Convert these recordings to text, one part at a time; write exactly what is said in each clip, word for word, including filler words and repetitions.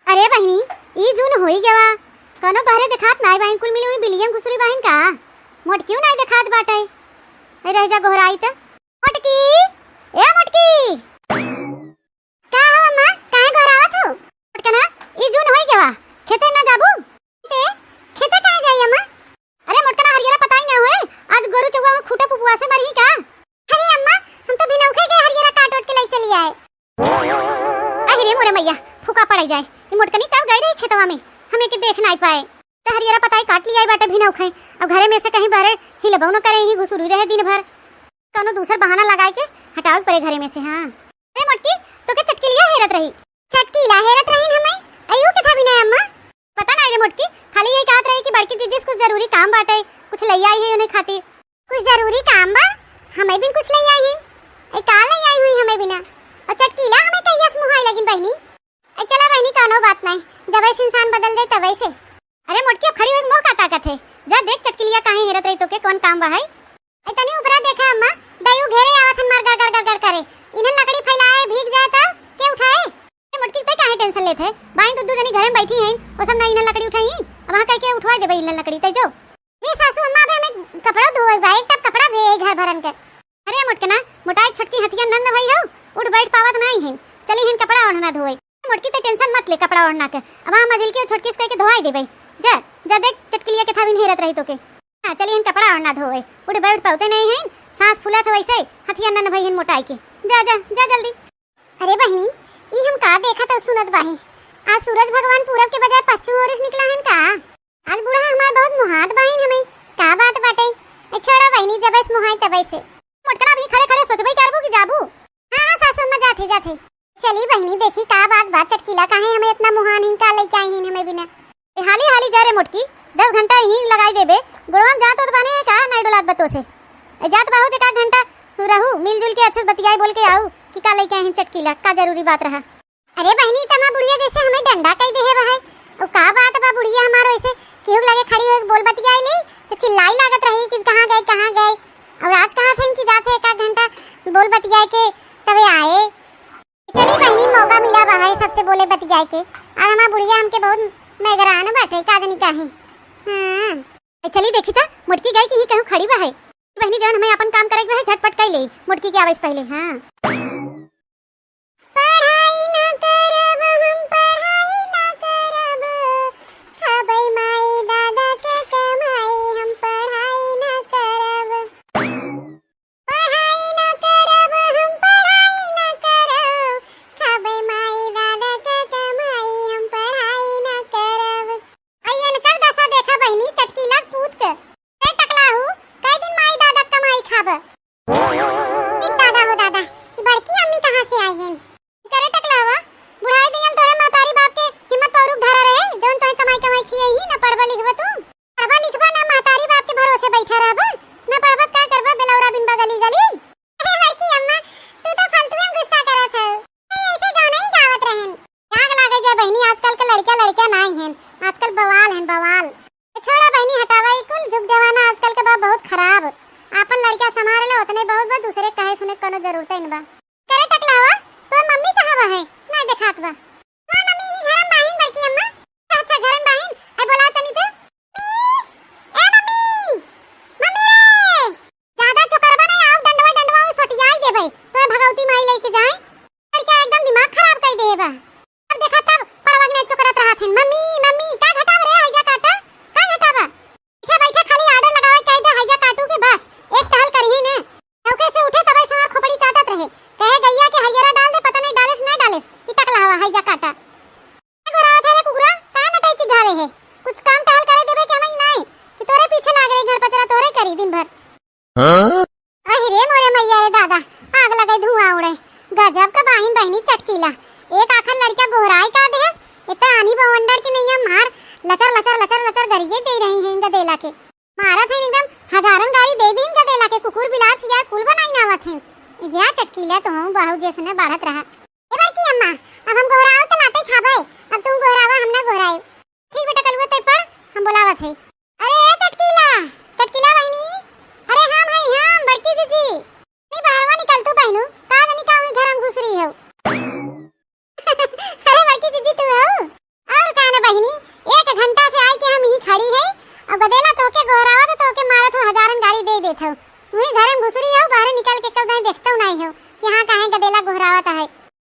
अरे बहिनी, ई जून होई गवा, कौनो बहरे देखात नाई बाहिन, कुल मिली हुई बिलियन घुसुरी बाहिन का? मोटकियो नाई देखात बाटे। ए, रह जा गोहराई त। मोटकी, ए मोटकी। का हो अम्मा, काहे गोहरावत हो? मोटकना, ई जून होई गवा, खेते ना जाबू? ते, खेते काहे जाई अम्मा? अरे मोटकना, हरियरा पताई ना होए, आज गोरू चउवा में खूंटे पुपुआ से मरही का? अरे अम्मा, हम तो भिनौखे के हरियरा काट ओट के लाई चली आए। अरे रे मोरे मैया, फूका पड़े जाए। ई मोटकनी कब गई रही खेतवा में, हम एके देख नाई पाए। त हरियरा पताई काट लियाई बाटे भिनौखे। अब घरे में से कहीं बहरे हिलबो न करे, यहीं घुसुरी रहे दिन भर। कौनो दूसर बहाना लगाए के हटावे के पड़े घरे में से। हाँ। अरे मोटकी, तोके चटकिलिया हेरत रही। चटकीला हेरत रहीन हमें? अयो के था भी नहीं अम्मा। पता नहीं रे मोटकी, खाली यही कहत रही कि बड़की जीजी से कुछ जरूरी काम बाटे, कुछ लई आई है उन्हें खातिर। कुछ जरूरी काम बा? हमें भी कुछ लई आई है। ए, का लई आई हुई हमें बिना? और चटकीला हमें कहिया से मुहाई लगिन बहिनी? ए, चला बहिनी, कौनो बात नहीं, जब ऐसे इंसान बदल दे तब ऐसे। अरे मोटकी, अब खड़ी हुई मोह का ताकत है? जा देख चटकिलिया काहे हेरत रही, तोके कौन काम बा है? ए, तनी ऊपरा देखा अम्मा, दयू घेरे आवत हन मार गड़ गड़ गड़ गड़ करे। इन्हन लकड़ी फैलाए, भीग जाए त के उठाए? ए, मोटकी, तै काहे टेंशन लेत है? बाइन तो दू जनी घरे में बैठी हैं, वो सब ना इन्हन लकड़ी उठाई, अब वहाँ करके उठवा देबे इन्हन लकड़ी, तै जो। रे सासू अम्मा, अबे हमें कपड़ा धोए बा, एक टब कपड़ा भी है घर भरन के। अरे मोटकना, मोटाई छोटकी हथिया नंद भई हो, उठ बैठ पावत नहीं है, चली हिन कपड़ा ओढ़ना धोए। मोटकी, ते टेंशन मत ले कपड़ा ओढ़ना के, अब हम मझिल के छोटकी से कह के धोआई देबे। जा, जा देख चटकिलिया के थाविन हेरत रही तोके। हाँ, चली हिन कपड़ा ओढ़ना धोए, उठ बैठ पावते नहीं है, सांस फूलत हो ऐसे, हथिया नंद भई हिन मोटाई के। जा, जा, जा जल्दी। अरे बहिनी, ई हम का देखत और सुनत बाही? आज सूरज भगवान पूरब के बजाय पश्चिम ओर से निकला हन का? आज बूढ़ा हमार बहुत मुहात बाहिन हमें। का बात बाटे? ए, छोड़ा बहिनी, जब ऐस मुहाई तब ऐसे। मोटकना, अभी खड़े खड़े सोचबे करबू कि जाबू? हाँ, हाँ, सासू अम्मा, जाथे, जाथे। चली बहिनी, देखी का बात बा, चटकीला काहे हमें इतना मुहान हिन, का लेके आई हिन हमें बिना? ए, हाली हाली जा रे मोटकी, दस घंटा यहीं लगाई देबे, बुढ़वन जात होत बाने का नाई डोलात बतो से। ए, जात बाहू ते का घंटा रहू, मिलजुल के अच्छे से बतियाई बोल के आऊ कि का लेके आई हिन चटकीला, का जरूरी बात रहा। अरे बहिनी, तमा बुढ़िया जैसे हमें डंडा कई देहे बा है। ओ का बात बा बुढ़िया हमारो ऐसे केहू लगे खड़ी होके बोल बतियाई ले, तो चिल्लाई लागत रही कि कहाँ गए, कहाँ गए। और आज कहाँ थे कि जाते एक आध घंटा बोल बतियाए के तबे आए। चली बहिनी, मौका मिला बा है सबसे बोले बतियाए के। आज हमार बुढ़िया हमके बहुत मैगरान बाटे, का जनी काहे। हाँ। ए, चली देखी था, मोटकी गई कि ही कहूँ खड़ी बा है। बहिनी, जौन हमें अपन काम करे के बा है, झटपट कई ले, मोटकी के आवे से पहले। हाँ। पढ़ाई ना करब हम, पढ़ाई ना करब, खाबै माई दादा के कमाई, हम पढ़ाई ना करब। पढ़ाई ना करब हम, पढ़ाई ना करब, खाबै माई दादा के कमाई, हम पढ़ाई ना करब। आई इनकर दशा देखा बहिनी, चटकीला पूत के। ए टकलाहू, कई दिन माई दादा के कमाई खाब? ए दादा हो दादा, ई बड़की अम्मी कहाँ से आई गईं? करे टकलावा, बुढ़ाई दियल तोरे महतारी बाप के हिम्मत पौरुख धरा रहे, जौन तोहे कमाई कमाई खियई ही, न पढ़बा लिखबा तू। पढ़बा लिखबा ना महतारी बाप के भरोसे बैठा रहबा, न पढ़बा का करबा बेलौरा बिनबा गली गली। अरे बड़की अम्मा, तू तो फालतू में गुस्सा करत हऊ। ए, ऐसे गाना ही गावत रहन। आग लागे जा बहिनी, आजकल के लड़किया लड़किया नाई हैं, आजकल बवाल हैं बवाल। छोड़ा बहिनी, हटावा ई कुल, जुग जमाना आजकल के बा बहुत खराब। आपन लड़का संभाल ले, उतने बहुत बा, दूसरे कहे सुने कोनो जरूरत ही न बा। करे टकलावा, तोर मम्मी कहाँ बा है? ना देखात बा। हाँ मम्मी, ई घरम बाहिन बड़की अम्मा। अच्छा, अच्छा, घरम बाहिन। है बोला तनी तो। मम्मी, ए मम्मी, मम्मी रे। ज्यादा चोकरबा नहीं, आओ डंडवा डंडवा उ सोटियाई देबे। तोहे भगवती माई लेके जाए। लड़का एकदम दिमाग खराब कर दे बा। अब देखा तब पड़वा के चुकरत रहत हन, "मम्मी, मम्मी, का घटाव रे, हैजा काटा? का घटावा?" बैठे बैठे खाली order लगावे कह दे, "हैजा काटू के बस, एक टहल करही ने।" चौके से उठे तबे सवार खोपड़ी चाटत रहे, कहे, "गैया के हरियरा डाल दे, पता नहीं डालेस नहीं डालेस, कि टकला हवा हैजा काटा।" का गोरावत है रे कुकुरा, का नटाई चिघावे है? कुछ काम टहल करे देबे के हमें नहीं, कि तोरे पीछे लाग रही, घर पचरा तोरे करी दिन भर। हाँ? अहि रे मोरे मैया रे दादा, आग लगे धुआं उड़े। गजब का बाहिन बहिनी चटकीला। एक आखन लड़का गोहराई का देहस, इतना आनी बवंडर की नैया मार लचर लचर लचर लचर गरिए दे रही हैं गदेला के। मारत हैं एकदम हजारन गारी दे दीन गदेला के, कुकुर बिलार सियार कुल बनाई नावत हैं। जा चटकीला तो हूँ बहू जैसने बाढ़त रहा। ए बड़की अम्मा, अब हम गोहराओ तो लाते खाबे, अब तुम गोहरावा हम ना गोहराए। ठीक बेटा कलुआ ते पढ़, हम बोलावत है। अरे ए चटकीला, चटकीला बहिनी, अरे हम हई हम, बड़की जीजी। नहीं बाहरवा निकल तू बहिनू, का जानी का हुई घर में घुस रही हो। अरे बड़की जीजी तू हो? घरे में घुसुरी हो, बाहरे निकल के कब दाई देखतउ नाई हो कि हाँ काहे गदेला गोहरावत है।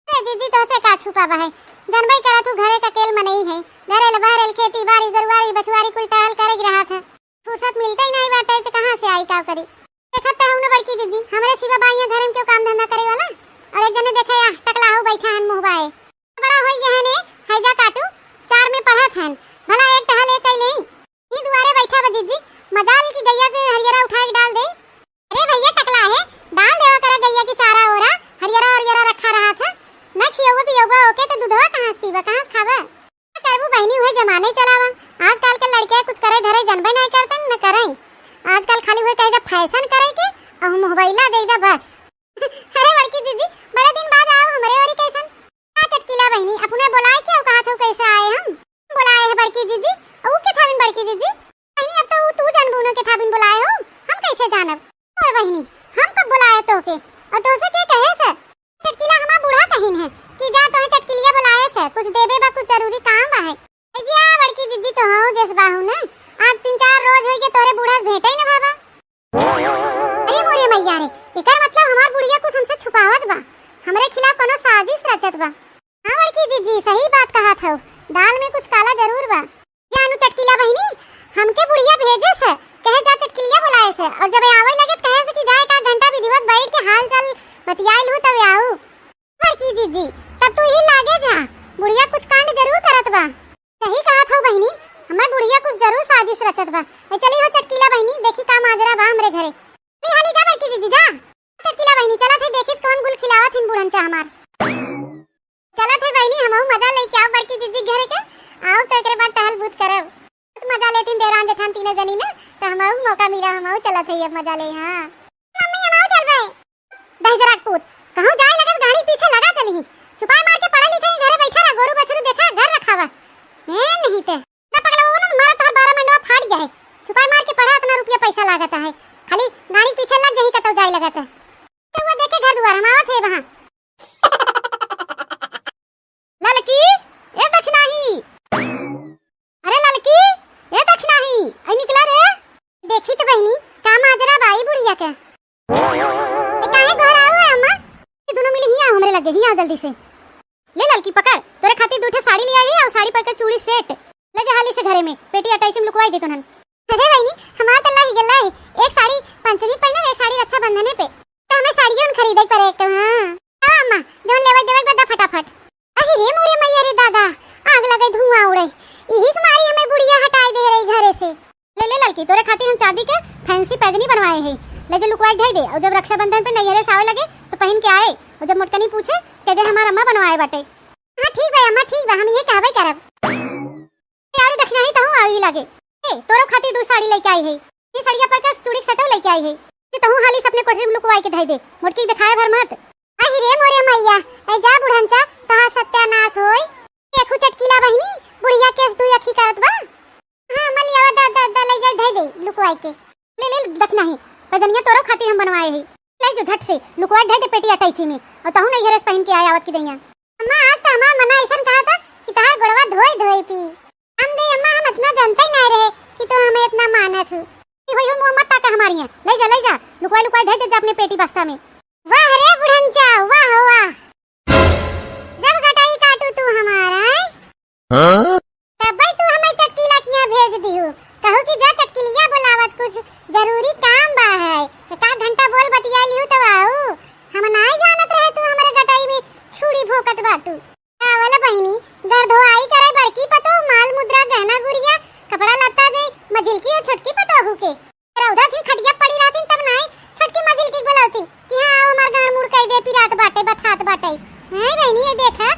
अरे जीजी, तोहसे का छुपावा है, जनबई करत हू घरे का केल मनई है, घरे ले बहरे ले खेती बारी गरुआरी बछुआरी कुल टहल करे के रहत है, फुर्सत मिलतइ नाई बाटे तो कहाँ से आई का करी। देखत तो हऊ ना बड़की जीजी, हमरे सिवा बा इहाँ घरे में केउ काम धंधा करे वाला, और एक जने देखे आ टकला हो बैठा हन मुँह बाए, बड़ा होई गए हन, हैजा काटू, चार में पढ़त हन, भला एक टहल एक कई लेई। ई दुआरे बैठा बा जीजी, मजाल की गैया के हरियरा उठा के डाल दे। अरे भैया टकला है, डाल देवा करा गैया की चारा ओरा, हरियरा हरियरा रखा रहा था, न खियौबा पियौबा ओके तो दूधवा कहाँ से पीबा, कहाँ से खाबा? का करबू बहिनी, उहे जमाने चलावा। आजकल के लड़के कुछ करे धरे जनबे नहीं करते न करें, आजकल खाली उहे कहेगा फैशन करे के और मोबाइला देगा बस। अरे बड़की जीजी, बड़े दिन बाद आओ हमरे ओरी कैसन? का चटकीला बहिनी, अपने बोलाए के अउ कहा था कैसे आए हम? बोलाए है बड़की जीजी, अउ के थाविन बड़की जीजी? बहिनी, अब तो ऊ तू जानबू न के थाविन बोलाए हो, हम कैसे जानब? और बहिनी, हम कब बोलाए तोके? और तोसे के कहे से? चटकीला हमार बूढ़ा कहिन है कि जा तोहे चटकिलिया बोलाए से, कुछ देबे बा, कुछ जरूरी काम बा है। ए जी, आ बड़की जीजी तो हो जस बाहू न, आज तीन चार रोज होई के तोरे बूढ़ा से भेंटे ही न भवा। अरे मोरे मैया रे, एकर मतलब हमार बुढ़िया कुछ हमसे छुपावत बा, हमरे खिलाफ कोनो साजिश रचत बा। हाँ बड़की जीजी, सही बात कहत हऊ, दाल में कुछ काला जरूर बा। जानू चटकीला बहिनी, हमके बुढ़िया भेजे से, कहे जा चटकिलिया बुलाए से, और जब आवे लगे त कहे से कि जाए का घंटा विधिवत बैठ के हाल चाल बतियाइल हूँ तब आऊ। बड़की जीजी, तब तू ही लागे जा, बुढ़िया कुछ कांड जरूर करत बा। सही कहत हऊ बहिनी, हमार बुढ़िया कुछ जरूर साजिश रचत बा। ए, चली हो चटकीला बहिनी, देखी का माजरा बा हमरे घरे। चली हाली जा बड़की जीजी, जा। चटकीला बहिनी, चलत है, देखी कौन गुल खिलावत हिन बूढ़न चा हमार। चलत है बहिनी, हमहू मजा लेके आओ बड़की जीजी घरे के, आओ तो एकरे बाद टहल बूत करब। बहुत मजा लेतिन देवरान जेठान तीनों जनी में, तो हमहू मौका मिला, हमहू चलत है अब मजा ले। हाँ मम्मी, हमहू चलबे। दहिजरा के पूत, कहूँ जाए लगत गाड़ी पीछे लगा चली। चुपाई मार के पढ़ा लिखा ही घरे बैठा रहा, गोरू बछरू देखा, घर रखावा। ए नहीं ते। ना पगला वो ना मारा तोहर बारह मंडवा फाट गया है। चुपाई मार के पढ़ा, इतना रुपया पैसा लागत है। खाली गाड़ी पीछे लग जाही कतौ जाए लगत है। चौवा देखे घर दुआर हम आवत है वहाँ। ललकी, ए दखिनाही। अरे ललकी, ए दखिनाही, ऐ निकला रे। देखी तो बहिनी, का माजरा बाई बुढ़िया के। ए, काहे गोहराऊ है अम्मा? ये दोनों मिली हियाँ आओ हमरे लगे, हियाँ आओ जल्दी से। ले ललकी पकड़, तोरे खातिर दू ठे साड़ी ले आई है और साड़ी पर के चूड़ी सेट। ले जा हाली से घरे में, पेटी अटैची में लुकवाई दे तोहन। अरे बहिनी, हमार तो लाही गल्ला है, एक साड़ी पंचमी पहनब, एक साड़ी रक्षाबंधने पे। तो हमें साड़ियों न खरीदे के पड़े एक तो, हाँ। हाँ अम्मा, जौन लेवे देवे के बता फटाफट। अरे रे मोरे मैया रे दादा, आग लगे धुआं उड़े, इही के मारी हमें बुढ़िया हटाई दे रही घरे से। ले ले ललकी, तोरे खातिर हम चांदी के फैंसी पैजनी बनवाए हैं, ले जो लुकवाई ढाई दे, और जब रक्षाबंधन पे नैहरे से आवे लगे तो पहन के आए, और जब मोटकनी पूछे कह दे हमार अम्मा बनवाए बाटे। हाँ ठीक बा अम्मा, ठीक बा, हम ये कहबे करब। ए, अरे दखिनाही तहूँ आई लागे। ए, तोरो खातिर दू साड़ी लेके आई है, ये साड़िया पर का चूड़ी के सेटो लेके आई है, ये तहूँ हाली से अपने कोठरी में लुकवाई के ढाई दे, मोटकी के दिखाए भर मत। अहि रे मोरे मैया, ऐ जा बुढ़नचा, तोहार सत्यानाश होई। देखू चटकीला बहिनी, बुढ़िया केस दुई अखी करत बा। हाँ, मलियावा दा, दा, दा, ले जाए धई दे, लुकवाई के। ले, ले, दखिनाही, पैजनिया तोरो खातिर हम बनवाए ही। ले जो झट से, लुकवाई धई दे पेटी अटैची में, और तहू नहीं घरे से पहन के आए आवत की दइया। अम्मा, आज तो हमार मना ऐसन कहा था कि तहार गोड़वा धोई धोई पी। हम दे अम्मा, हम इतना जानते ही नहीं रहे कि तू हमें इतना मानत हो। ई होई हो मुँह मत ताका हमारी यहाँ। ले जा, ले जा, लुकवाई, लुकवाई धई दे जा अपने पेटी बस्ता में। वाह रे बुढ़नचा, वाह, वाह। जब गटाई काटू तू हमारा, हैं? हाँ? तब भाई तू हमें चटकीला किया भेज दिहू। कहू कि जा चटकीलिया बुलावत कुछ जरूरी काम बा है। एक आध घंटा बोल बतिया लिहू तब आऊ। हम नाई जानत रहे तू हमरे गटाई में छुरी भोंकत बाटू। आवल बहिनी, घर धोआई करे बड़की पतो, माल मुद्रा, गहना गुरिया, कपड़ा लत्ता दे, मझिलकी और छोटकी पतोहू के। रौदा दिन खटिया पड़ी रहतिन तब नाई छोटकी मझिलकी बोलौतिन कि हाँ, आओ हमार गाड़ मुड़ कई दे, पिरात बाटे, बथात बाटे। हैं बहिनी, ये देखा,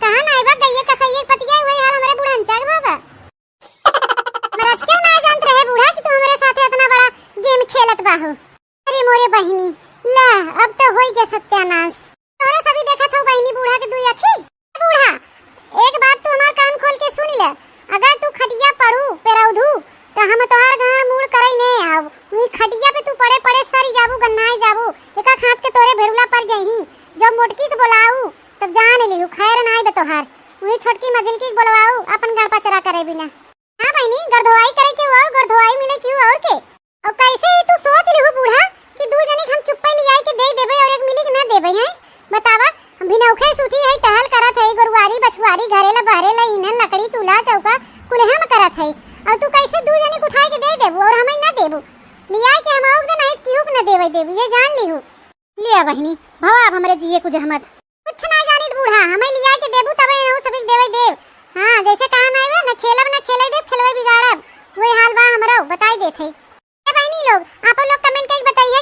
कहाँ नाई बा गइये कसइये पतिया, वही हाल हमरे बुढ़नचा के बाबा। महाराज क्यों ना जानत रहे बूढ़ा कि तू हमरे साथे इतना बड़ा गेम खेलत बाहू। अरे मोरे बहिनी, ला, अब तो होई गया सत्यानाश। तोहरे सभी देखत हो बहिनी बूढ़ा के दुई अखी। बूढ़ा, एक बात तू हमार कान खोल के सुन ले, अगर तू खटिया पड़ू, पेरौधू, तो हम तोहार गाड़ मूड़ करई ने आऊ। वही खटिया पे तू पड़े पड़े सरी जाबू, गन्नाए जाबू, एका हाथ के तोरे भेड़ुला पर जही। जब मोटकी के बोलाऊ, तब जान लिहू, खैर नाई बे तोहार। वही छोटकी मझिलकी के बोलवाऊ, अपन गाड़ पचरा करे बिना। हाँ बहिनी, गरधोआई करे के और गरधोआई मिले के और के। और कैसे ही तू सोच लिहू बूढ़ा कि दू जनी उठी है, टहल करत है, गोरुआरी बछुआरी, घरे ला बहरे ला, ईंधन लकड़ी चूल्हा चौका कुल हम करत है, और तू कैसे दू जनी के उठाए के दे देबू और हमें ना देबू? लियाए के हम आउक दे, नहीं केहू के ना देवे देबू, ये जान लीहू। लिया बहिनी, भवा अब हमरे जिए कुछ जहमत। कुछ ना जानित बूढ़ा, हमें लियाए के देबू तबे एनहू सभी के देवे देब। हाँ, जैसे कहा ना आवे, ना खेलब ना खेले देब, खेलवे बिगाड़ब। वही हाल बा हमरो, बताई देत है। ए बहिनी लोग, आप लोग comment करके बताइए